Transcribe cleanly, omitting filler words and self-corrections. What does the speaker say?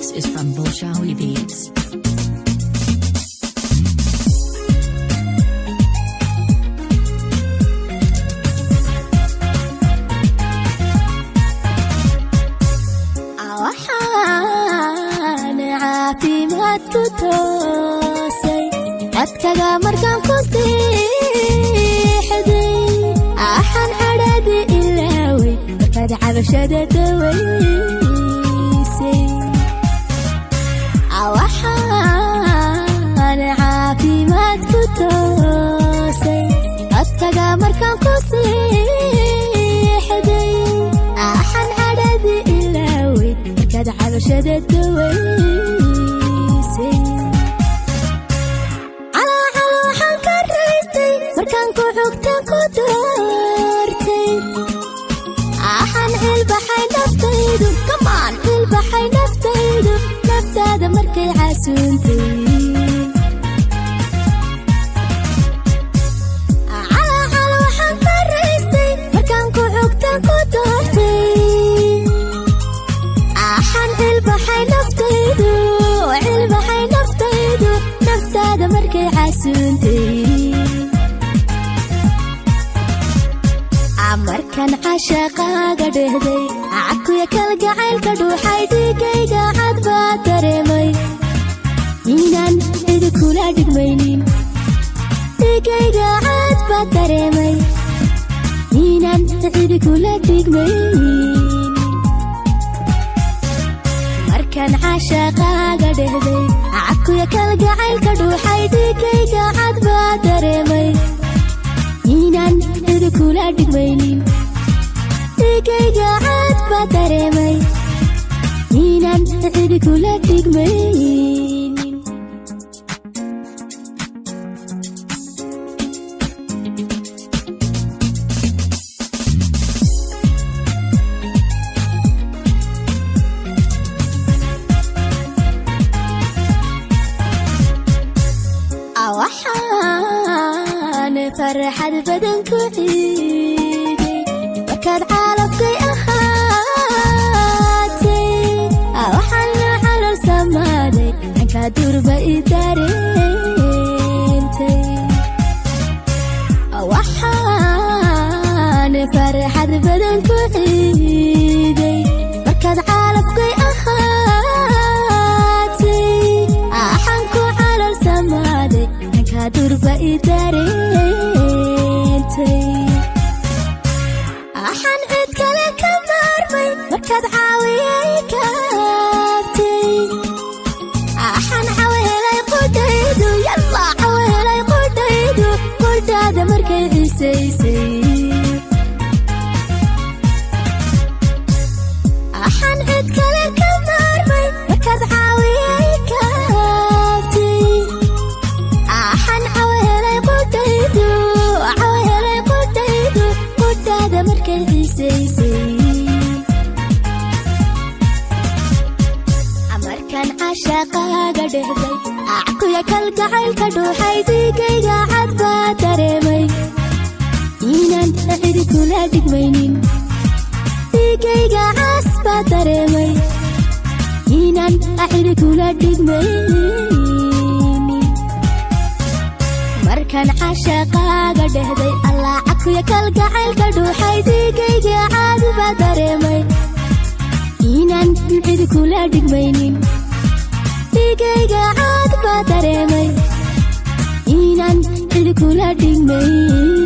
mix is from Bolshawi Beats. Waxaan caafimaad ku toosay codkaga markaan ku siixday, axan cadhadi ilaaway markaad cabashada dawaysay. Waxaan caafimaad ku toosay codkaga markaan ku siixday, axan cadhadi ilaaway markaad cabashada dawaysay. Calaacal waxaan ka raystay markaan ku xugtaan ku doortay, axan cilbaxay naftaydu kamaan cilbaxay naftaydu naftaada markay casuuntay. Calaacal waxaan ka raystay markaan ku xugtaan ku doortay, axan cilbaxay naftaydu cilbaxay naftaydu naftaada markay casuuntay. Markaan cashaqaaga dhehday cakuya kalgacaylka dhuuxay, dhigayga cad baa dareemay inaan cidi kula dhigmaynin. Dhigayga cad baa dareemay inaan cidi kula dhigmaynin. Markaan cashaqaaga dhehday cakuya kalgacaylka dhuuxay, dhigayga cad baa dareemay inaan cidi kula dhigmaynin. Dhigayga cad baa dareemay inaan cidi kula dhigmaynin. Waxaan farxad badan ku ciiday markaad caalafkay ahaatay, waxaan la calol samaaday ankaa durba i dareentay. Waxaan farxad badan ku ciiday markaad caalafkay ahaatay, axan ku calol samaaday ankaa durba i dareentay. Axan cid kale ka maarmay markaad caawiyay kaabtay, axan cawa helay qudhaydu yalla cawa helay qudhaydu qudhaada markay ciisaysay. Axan cid kale ka maarmay markaad caawiyay kaabtay, axan cawa helay qudhaydu cawa helay qudhaydu qudhaada markay ciisaysay. Markaan cashaqaaga dhehday ackuya kalgacaylka dhuuxay, dhigayga cad baa dareemay inaan cidi kula dhigmaynin. Dhigayga cas baa dareemay inaan cidi kula dhigmaynin. Markaan cashaqaaga dhehday allaa cakuya kalgacaylka dhuuxay, dhigayga cad baa dareemay inaan cidi kula dhigmaynin. Dhigayga cad baa dareemay inaan cidi kula dhigmaynin.